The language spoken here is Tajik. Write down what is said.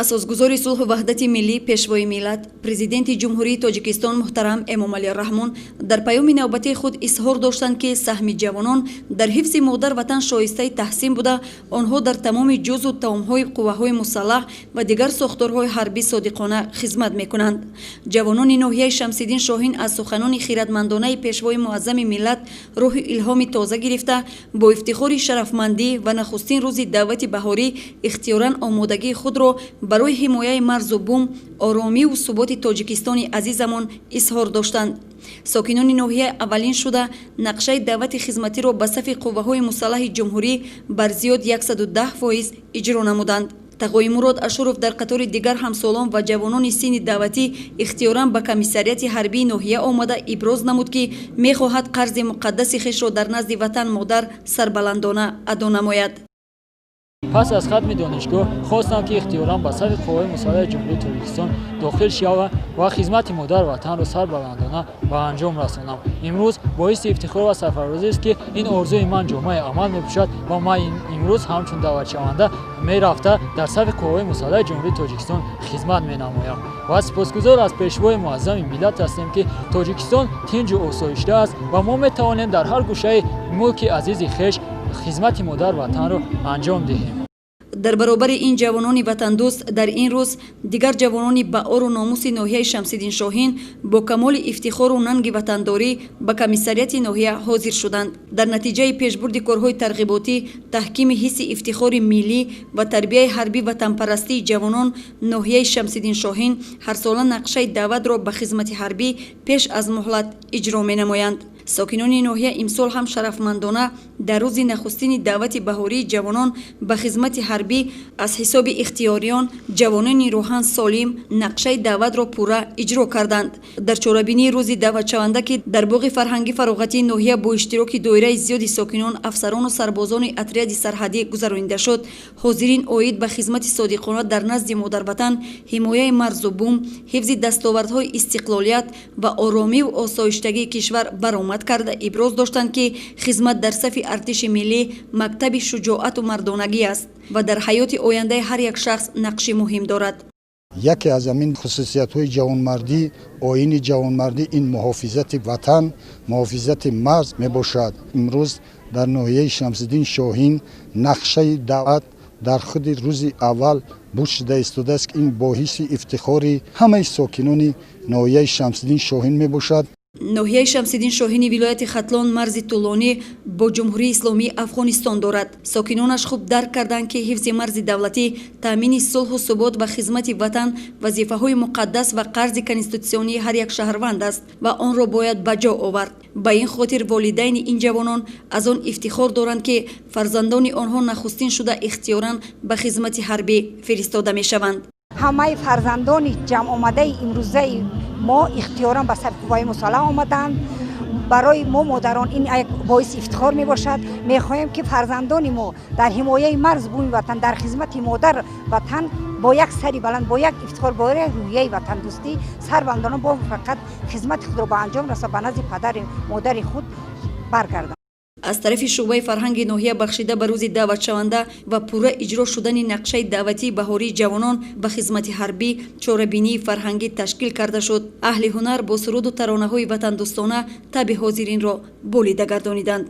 Асосгузори сулҳу ваҳдати миллӣ, Пешвои миллат, Президенти Ҷумҳурии Тоҷикистон муҳтарам Эмомалӣ Раҳмон дар паёми навбатии худ изҳор доштанд, ки саҳми ҷавонон дар ҳифзи модар ватан шоистаи таҳсин буда, онҳо дар тамоми ҷузъу таомҳои қувваҳои мусаллаҳ ва дигар сохторҳои ҳарбӣ содиқона хизмат мекунанд. Ҷавонони ноҳияи Шамсиддин Шоҳин аз суханони хиратмандонаи Пешвои муаззами миллат рӯҳи илҳоми тоза гирифта, бо ифтихори шарафмандӣ ва нахустин рӯзи даъвати баҳорӣ ихтиёран омодагии худро барои ҳимояи марзу бум, оромиву суботи Тоҷикистони азизамон изҳор доштанд. Сокинони ноҳия аввалин шуда нақшаи даъвати хизматиро ба сафи қувваҳои мусаллаҳи ҷумҳурӣ бар зиёд 110% иҷро намуданд. Тағоимурод Ашуров дар қатори дигар ҳамсолон ва ҷавонони синни даъватӣ ихтиёран ба комиссариати ҳарбии ноҳия омада, иброз намуд, ки мехоҳад қарзи муқаддаси хешро дар назди ватан модар сарбаландона адо намояд. Пас аз хатми донишгоҳ хостам, ки ихтиёран ба сафи қувваҳои мусаллаҳи Ҷумҳурии Тоҷикистон дохил шавам ва хизмати модар ватанро сарбаландона ба анҷом расонам. Имрӯз боиси ифтихор ва сарфарозист, ки ин орзуи ман ҷомаи амал мепӯшад ва ман имрӯз ҳамчун даъватшаванда мерафта дар сафи қувваҳои мусаллаҳи Ҷумҳурии Тоҷикистон хизмат менамоям ва сипосгузор аз Пешвои муаззами миллат ҳастем, ки Тоҷикистон тинҷу осоишта аст ва мо метавонем дар ҳар гӯшаи мулки азизи хеш хизмати модар ватанро анҷом диҳем. Дар баробари ин ҷавонони ватандӯст, дар ин рӯз дигар ҷавонони баору номуси ноҳияи Шамсиддин Шоҳин бо камоли ифтихору нанги ватандорӣ ба комиссариати ноҳия ҳозир шуданд. Дар натиҷаи пешбурди корҳои тарғиботӣ, таҳкими ҳисси ифтихори миллӣ ва тарбияи ҳарбӣ ватанпарастии ҷавонон, ноҳияи Шамсиддин Шоҳин ҳарсола нақшаи даъватро ба хизмати ҳарбӣ пеш аз муҳлат иҷро менамоянд. Сокинони ноҳия имсол ҳам шарафмандона дар рӯзи нахустини даъвати баҳории ҷавонон ба хизмати ҳарбӣ аз ҳисоби ихтиёриён, ҷавонони рӯҳан солим, нақшаи даъватро пурра иҷро карданд. Дар чорабинии рӯзи даъватшаванда, ки дар боғи фарҳангӣ фароғатии ноҳия бо иштироки доираи зиёди сокинон, афсарону сарбозони отряди сарҳадӣ гузаронида шуд, ҳозирин оид ба хизмати содиқона дар назди модарватан, ҳимояи марзу бум, ҳифзи дастовардҳои истиқлолият ва оромиву осоиштагии кишвар баромад карда, иброз доштанд, ки хизмат дар сафи артиши миллӣ мактаби шуҷоату мардонагӣ аст ва дар ҳаёти ояндаи ҳар як шахс нақши муҳим дорад. Яке аз ҳамин хусусиятҳои ҷавонмардӣ, оини ҷавонмардӣ ин муҳофизати ватан, муҳофизати марз мебошад. Имрӯз дар ноҳияи Шамсиддин Шоҳин нақшаи даъват дар худи рӯзи аввал буд шуда истодааст, ки ин боиси ифтихори ҳамаи сокинони ноҳияи Шамсиддин Шоҳин мебошад. Ноҳияи Шамсиддин Шоҳини вилояти Хатлон марзи тӯлонӣ бо Ҷумҳурии Исломии Афғонистон дорад. Сокинонаш хуб дарк карданд, ки ҳифзи марзи давлатӣ, таъмини сулҳу субот ва хизмати ватан вазифаҳои муқаддас ва қарзи конститутсионии ҳар як шаҳрванд аст ва онро бояд ба ҷо овард. Ба ин хотир волидайни ин ҷавонон аз он ифтихор доранд, ки фарзандони онҳо нахустин шуда ихтиёран ба хизмати ҳарбӣ фиристода мешаванд. Ҳамаи фарзандони ҷамъомадаи имрӯзаи мо ихтиёран ба сафи қувваи мусаллаҳ омаданд. Барои мо, модарон, ин як боиси ифтихор мебошад. Мехоҳем, ки фарзандони мо дар ҳимояи марзу буми ватан, дар хизмати модар ватан бо як сари баланд, бо як ифтихор, бо як рӯҳияи ватандӯстӣ сарбаландона бо муваффақият хизмати худро ба анҷом расонад, ба назди падари модари худ баргарданд. Аз тарафи шӯъбаи фарҳанги ноҳия бахшида ба рӯзи даъватшаванда ва пурра иҷро шудани нақшаи даъватии баҳории ҷавонон ба хизмати ҳарбӣ чорабинии фарҳангӣ ташкил карда шуд. Аҳли ҳунар бо суруду таронаҳои ватандӯстона табъи ҳозиринро болида гардониданд.